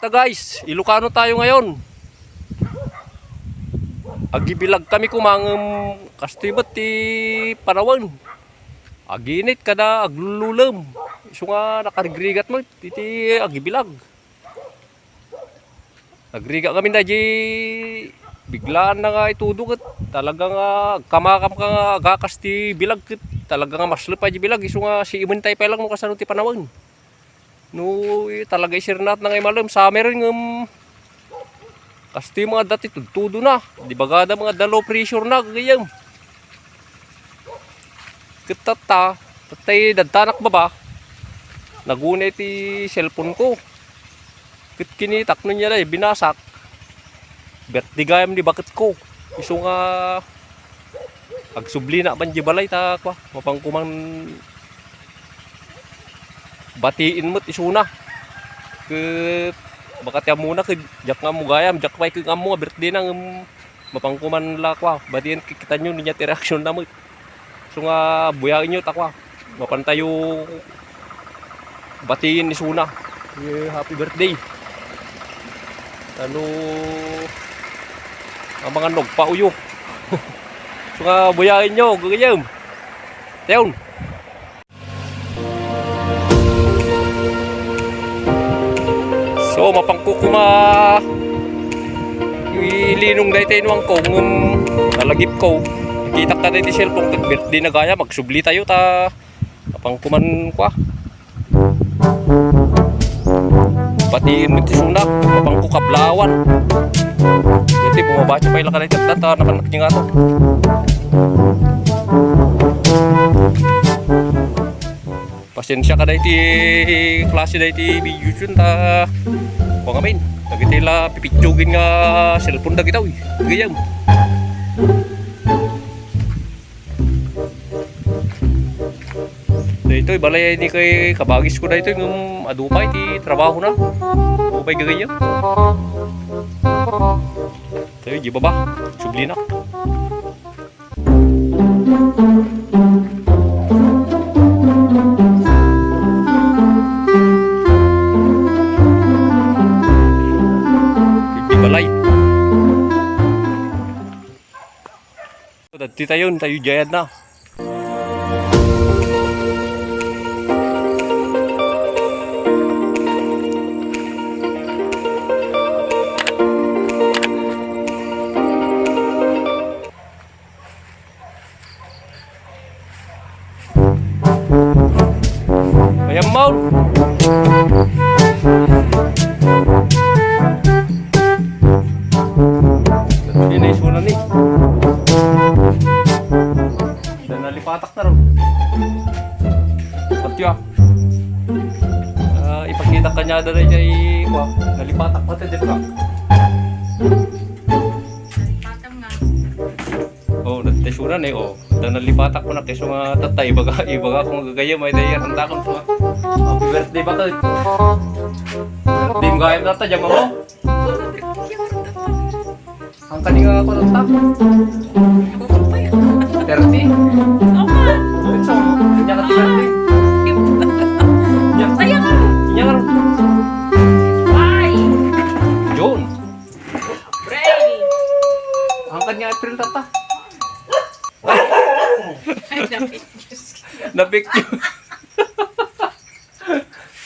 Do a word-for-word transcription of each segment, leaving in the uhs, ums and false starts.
Ta guys, Ilocano tayo ngayon. Agibilag kami koma ngem kastoy met ti panawen. Aginit kada aglululem. Isu nga nakarigrigat met iti agibilag. Nagrigat kami na di biglaan na nga itudo ket talaga nga agkamakam ka nga agakas ti bilag ket talaga nga maslep pay di bilag isu nga siimen tayo pay lang no kasano ti panawen. No, eh, talaga isirnat na nga imalem, summer ngem kastoy mga dati tudtudo na. Di bagada mga da low pressure na, gagayam. Ket tatta, tattay dadtanak baba, naguna iti cellphone ko. Ket kinitak no niya da, binasak. Birthday gayam ni baket ko. Isu nga agsubli na man di balay ta kua, mapan ko man batiin met isuna. Ket baka ti ammona ket diak nga ammo gayam, diak pay ket ammo nga birthday na ngem mapan ko man la kua, batiin ket kitanyo no niya ti reaction na met. So nga buyaenyo ta kua, mapan tayo batiin isuna. Eh, happy birthday. Ano, ang mga nagpauyo. So nga buyaenyo, gagayam. Tayon. So, mapan ko koma ilinong dayta inuang ko, ngem nalagip ko. Nakitak ta dayta cellphone, ket birthday na gayam, agsubli tayo ta mapan ko man kua. Batiin met isuna, mapan ko kablawan. Dati bumabati pay la ka dayta, ta, ta, napanak niya nga to. Pasensia ka dayta klase dayta video yun ta. Kung amin, dagiti la pipitsugin nga cellphone dagita, uy. Gayam. Daytoy, balay ni kay kabagis ko daytoy, ngem adu pay ti trabaho na. Adu pay gagayam. Tayo, di baba. Subli na. Iti balay. Dati tayo, tayo diay na. Ayan, Maul. Ini na isuna ni. Dan nalipatak na ron. Patya. Ah, ipakita kanya da rin kay, wa, nalipatak pati, di ba? Patang nga. Oh, nagtesura na eh, oh. Da nalipatak ko na, keso nga tatta, ibaga, ibaga kung gagayam, ay daya, ang takot ko. Happy birthday ba ka? Birthday mo gayam na ta, diyan mo? Ang kani nga ako tatta? Thirty? So, kanya ka thirty? Kanya ka. Kanya ka. June. Ang kanya April, tatta. Ay, na-fake news. Na-fake news.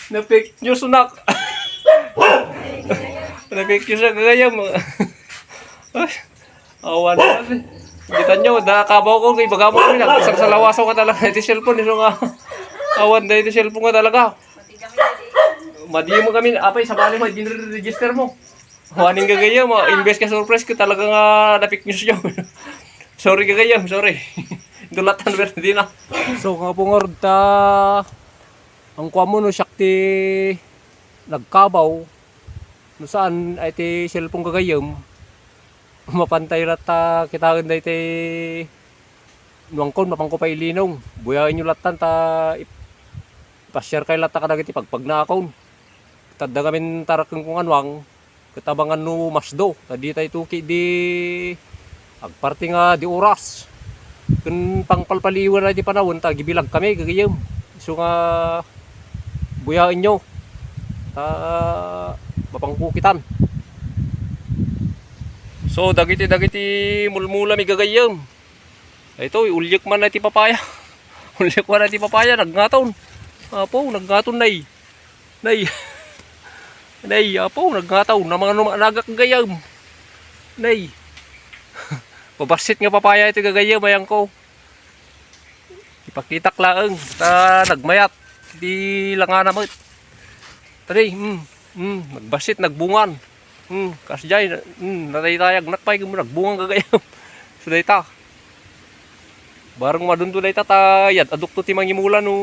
Na-fake news, nak. Na-fake news na gagayam. Ay, awan na. Kita nyo, da kabaw ko, kay baga mo kami, nagsarsalawaso ka talaga iti cellphone, iso nga. Awan da iti cellphone nga talaga. Madi mo kami, apay, sabali mo, dinre-register mo. Waning gagayam, imbes ka surprise ko talaga nga na-fake news nyo. Sorry gagayam, sorry. Dulatan, pero di na. So, nga pungor ta, ang kuwan mo, no, siak ti nagkabaw, no saan, ay ti cellphone gagayam, mapantay latta, kitaen da iti nuangkon, mapanko pay ilinong. Buyaen nyo lattan, ta ip-, ipasiar kay latta kadagiti pagpagnaakon. Tadda ngamin tarak ken kung anuang, ket abangan no masdo, ta ditay tuki di agparti nga di oras. Ken pangpalpaliwan na di panawen, ta agibilag kami, gagayem. Isu nga buyaen nyo. Ta mapangkukitan. So, dagiti, dagiti mulmula mi gagayyem. Daytoy, ulyek man na ti papaya. Ulyek man na ti papaya, nagngataw. Apo, nagngataw, nay. Nay. Nay, apo, nagngataw. Namangano managak gayam. Nay. Pabassit nga papaya iti gagayyem, ayanko. Ipakitak laeng ta nagmayat ti langana met. Tadi, mm, mm, nagbassit, nagbungan. Mm, kasdiay, mm, nataytayag, natpay, nagbungan gagayam. So, dayta. Bareng madunto dayta ta yad-adokto ti mangimula no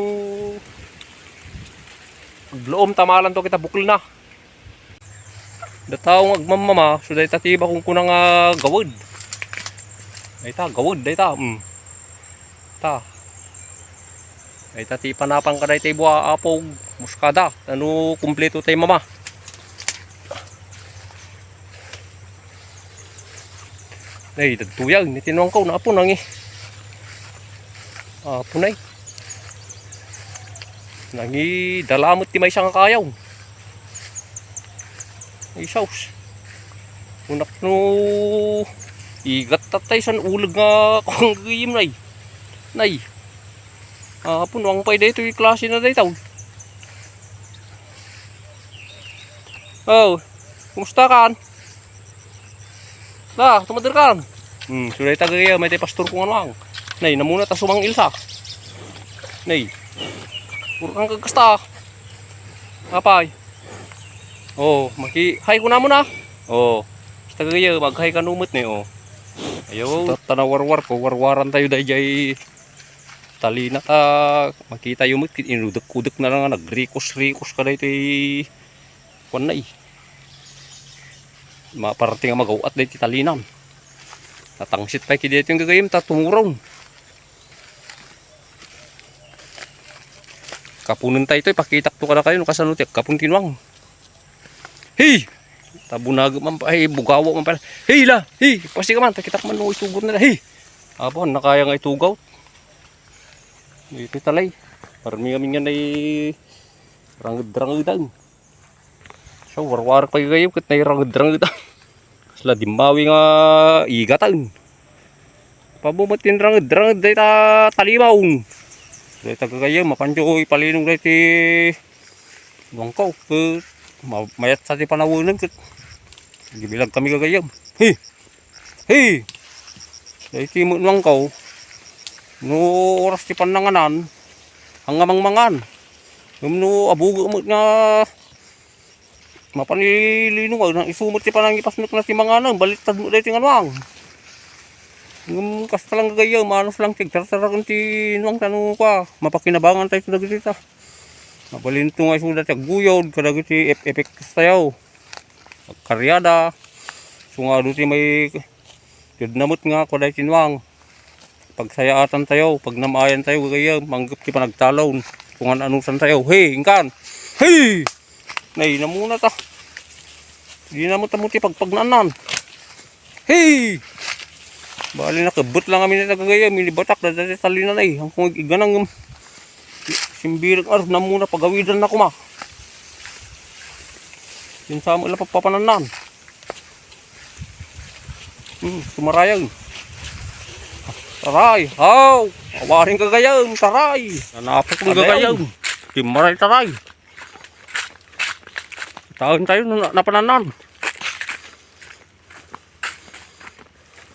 agluom ta malanto kita bukelna. Datao nga agmamama, so dayta ti bakong kuna nga gawed. Dayta, gawed, dayta. Mm. Ta. Dayta ti panapan ka dayta bua apog, muskada. Ano, kumpleto tay mama. Ay, dagtoy, ni tinuang ko, naapo, nangi. Apo, nay. Nangi, dalamet ti maysa nga kayaw. Ay, saus. Unak no igat tatay san uleg nga kung gayim, nay. Nay. Apo, no, ang pay daytoy klase na daytaw. Oh, kumusta kan? Na, tumader kan? Hmm, suday tagaya, may tay pastor kung ano ang. Nay, namuna ta sumang ilsa. Nay. Puro kang kagkasta. Apay. Oh, maki-, hi ko na muna. Oh, tagaya, mag-hi ka numot ni, oh. Ayo. Tat-, tanawarwar ko, warwaran tayo dayjay talina ta makita yo met, inudek-udek na lang nga nagrikos-rikos ka daytoy kuan na, eh. Maparati nga magaw-at daytoy talinan. Natangsit pay kidi daytoy gagayem ta tumuron. Kapunen tayo ito, ipakitak to kada kayo no kasano ti agkapun ti nuang. Hey! Tabunag man pa, hey, bugawa man pala. Hey, la! Hey! Pasi ka man, takitak man, no, isugot na la. Hey! Apo, nakaya nga itugaw. Iti talay. Parmi kami nga nay ranged-rangedan. So, warwar pa yung gayo, ket nay ranged-rangedan. Sila dimmawi nga igatan. Pabumat yung ranged-ranged, day ta talimaon. Day ta gagayo, mapanjo ipalinog day ti nuangko. Ket ma-, mayat sa ti panaweneng, ket gibilag kami gagayo. Hey! Hey! Daytoy met nuangko, no oras ti pannanganan, ang nga mangmangan. Ngem no abugo met nga mapan ilinugaw, isu met ti panangipasnek na ti manganan, baliktad met daytoy nga nuang. Ngem kasta lang gagayyem, manus lang ti agtartaraken ti nuang, ta no kua, mapakinabangan tayo dagiti ta. Mabalinto nga isuda ti agguyod kadagiti ep-, epektos tayo. Agkarriada. Isu nga adu ti maikadna met nga kua daytoy nuang. Pagsayaatan tayo, pagnam-ayan tayo, gagayyem, manggep ti panagtalon. Isu nga anusan tayo. Hey, inkan! Hey! Nay, namuna ta. Di na mo tamo ti pagpagnaanan. Hey! Bali, nakebbet lang kami ni tagagayam, minibatak, dadati talina na eh. Ang kung iganang, simbirag, ar, namuna, pagawidan na kuma. Yun sa mo ila papapanannan. Hmm, sumarayag. Taray, haw! Awaring gagayam, taray! Nanapok ang gagayam. Timaray, taray. Taon tayo, na-, napanannan.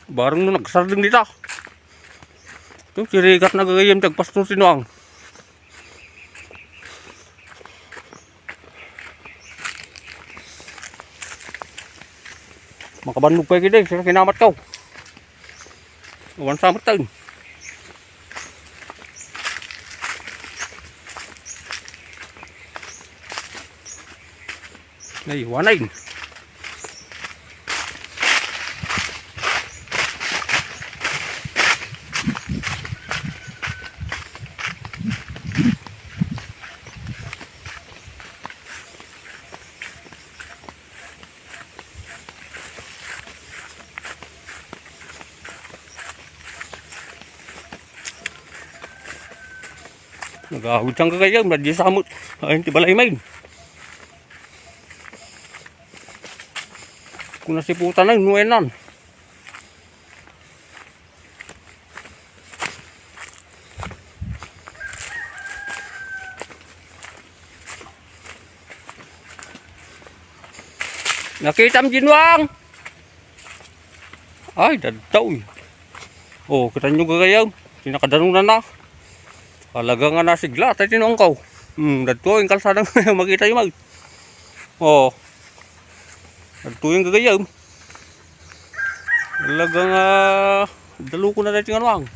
Bareng no nagsardeng dita. Ito, sirigat na gagayam ti agpastor ti nuang. Makabannog pay kidi, sira kinamat kaw. Awan sa met taon. Ay, wanay. Nagawid sang gagayam, nadya samot. Ayun, ti balay main. Kuna siputan ay nuenan. Nakitam, Jinwang? Ay, dadtaw, eh. Oh, kita nyo gagayaw. Tinakadanunan na. Talaga nga nasigla, tayo tinuang ko. Hmm, dadto, yung kalsada nga makita yung mag-, oh. Dadto yung gagayaw. Talaga nga, daluko na tayo tinganuang.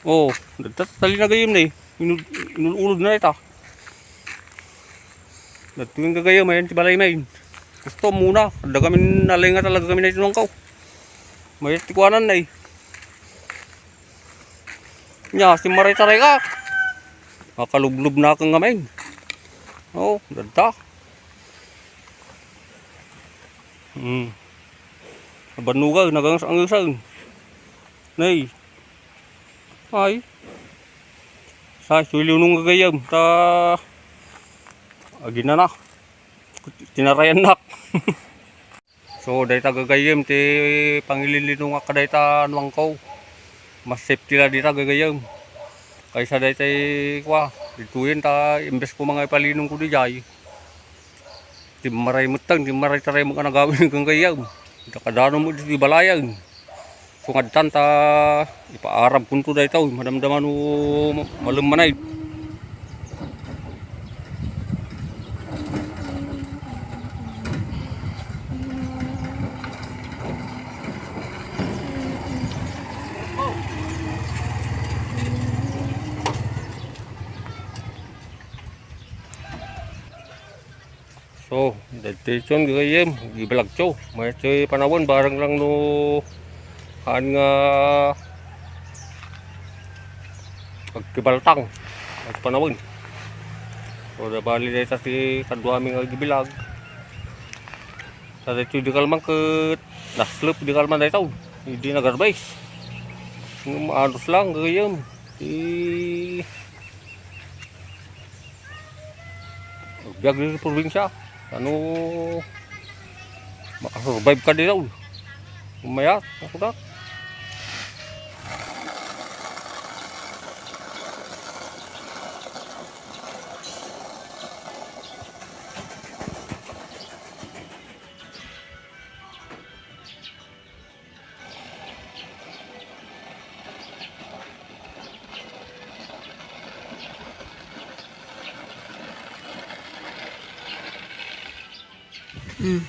Oh, dadta, tali na gayam na eh. Inud-, inululod na ita. Dadto yung gagayaw, mayan ti balay main. Gusto muna, adda kami nalay nga talaga kami na itunang ko. Mayat ti kuanan na eh. Nya, simmaray-taray ka. Makalublob na kang ngamin. Oh, dadta. Hmm. Abanuga, nagangas-angasan. Nay. Ay. Sa, suliw nung gagayam. Ta. Agina na. Tinarayan nak. So, dayta gagayem ti pangililinungak kadayta nuangko. Mas safety la dita gagayem. Kaysa daytay kua, dituyen ta imbes ko mga ipalinong ko dijay. Ti maray metteng, ti maray taray mga nagawin kang gayem. Ita kadano mo dito balayan. Sungadtan ta ipaarab kunto daytoy, madamdama no malemmanay. So, daytoy gagayem, ibalagto. Mayat ti panawen, bareng lang no haan nga agkibaltang. Mayat ti panawen. So, nabali dayta ti kaduami nga agbilag. Sa daytoy di kalman ket naslep di kalman dayta. Idi nagarbais. Maanus lang, gagayem. Ti Agbiag ditoy probinsya. Ano, makasurvive ka ditoy. Umayat, ako na. Mm.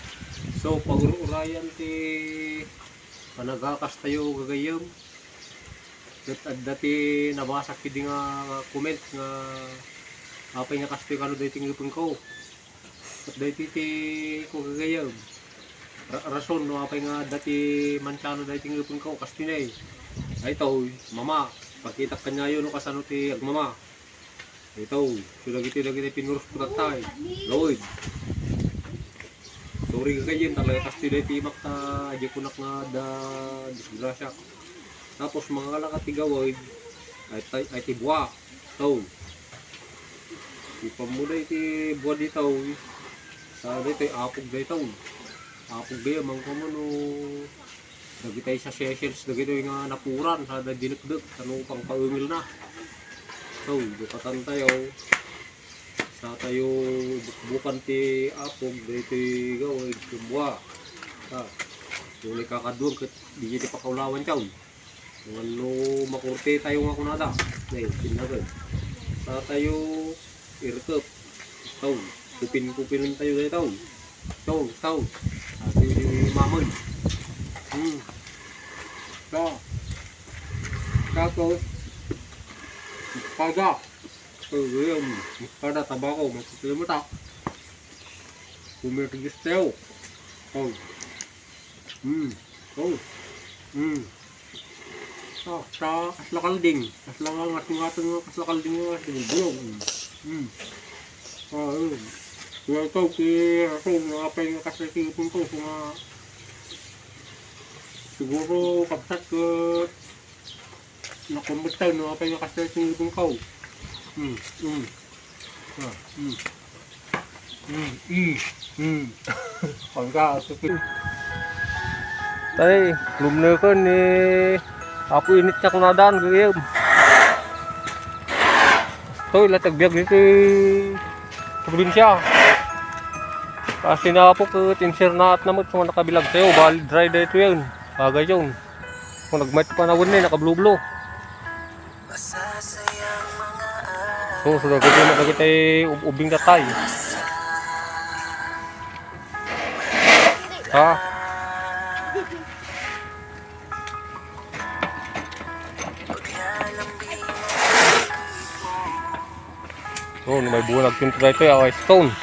So, pagur-urayan ti panagakastayo gagayem. Ket adda ti nabasak idi nga comment nga apay nga kastoy kano daytoy nga ipengko. Ket daytoy ti kugagayem. Ra-, rason no apay nga adda ti mantiano daytoy nga ipengko, kastine. Daytoy, mama, pakitak kaniayo no kasano ti agmama. Daytoy, so dagiti, dagiti pinurus ko tattay. Lord. Sorry gagayem, talaga kastoy daytoy imak ta, adda kunak nga adda disgrasya. Tapos, mangalaka ti gawid, ay, ay, ay ti bua. Taw. Ipammo daytoy bua ditoy. Sa daytoy apog daytoy. Apog daytoy, mangkamo no dagitoy sa Seychelles, dagitoy nga napuran, sada dinekdek, ano, pangpaengel na. Taw, dukatan tayo. Sa tayo bukbukan ti apog, daytoy gawid, ti bua. Ta, no kakaduan ket, di ti pakaulawan tayo. Ngano makurte tayo nga kunada. Nay, sinnagan. Sa tayo irkep. Taw, kupin-kupinen tayo daytoy. Taw, taw. Ati mamon. Hmm. Ta. Tapos, kada. Taw, yun. Kada tabako, mapipili mo ta. Kumirigis tayo. Taw. Hmm. Oh. Hmm. Ah, sa kasla kalding. Kasla nga ngat-ngat nga kasla kalding nga kasla bulong. Hmm. Hmm. Ah, hmm. Kaya ito, kaya ako, nga apay nga kasla kipon ko, nga siguro kabsat ko, nakumbit tayo, no, apay nga kasla kipon ko. Hmm. Hmm. Ah, hmm. Mm, mm, mm. Pangka, asupin. Ay, lumneken ni Apo Init nga kunadaan, gayam. Kastoy, la ti agbiag ditoy probinsya. Kasi na po, ket insirnaat na met, so nakabilag tayo, bali dry daytoyen. Bagay yon. Kung nagmayat panawen ni, nakablublo. So, so, dagiti, dagiti ub-, ubing tatay. Ha? So, no, may buwan agkinto daytoy, ah, stone.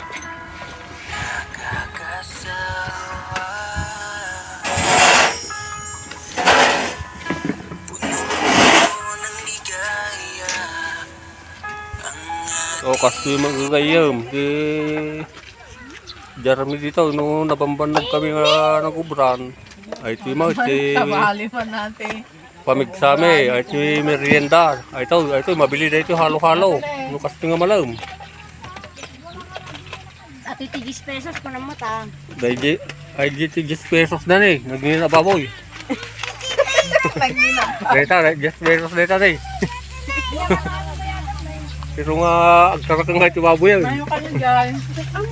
O, kastoy, mga gayam, ti diarmi dita, no, nabambannog kami nga nagubran. Ay, ti, ma, ti Tabali man natin. Pamigsami, ay, ti merienda. Ay, ito, ay, ito, mabili daytoy halo-halo. No, kastoy nga malem. Ati ti diyes pesos pa naman ta. Daydi, ay, di ti diyes pesos na ni. Nagngina baboy. Nagngina. Dayta, dayta, diyes pesos dayta ni. Pero nga, agtarakeng nga iti baboy yan. Mayo ka na dyan.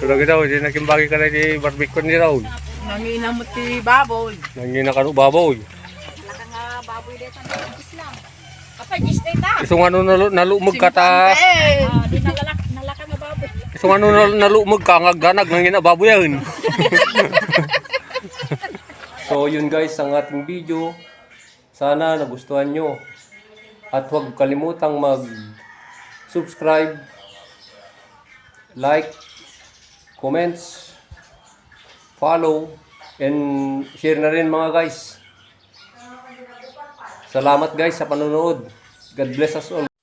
Pero kita, hindi nakimbagi ka na iti barbecue ni Raul. Nangina mo ti baboy. Nangina ka no baboy. Laka nga baboy dayta, diyes lang. Apa, diyes dayta. Isu nga no nalu-, nalumeg ka ta. Singkwenta eh. Ah, di nalala-, nalaka nga baboy. Isu nga no nal-, nalumeg ka, nga agdanag, nga ngina baboy yan. So, yun guys, ang ating video. Sana nagustuhan nyo. At huwag kalimutang mag-subscribe, like, comments, follow, and share na rin, mga guys. Salamat, guys, sa panonood. God bless us all.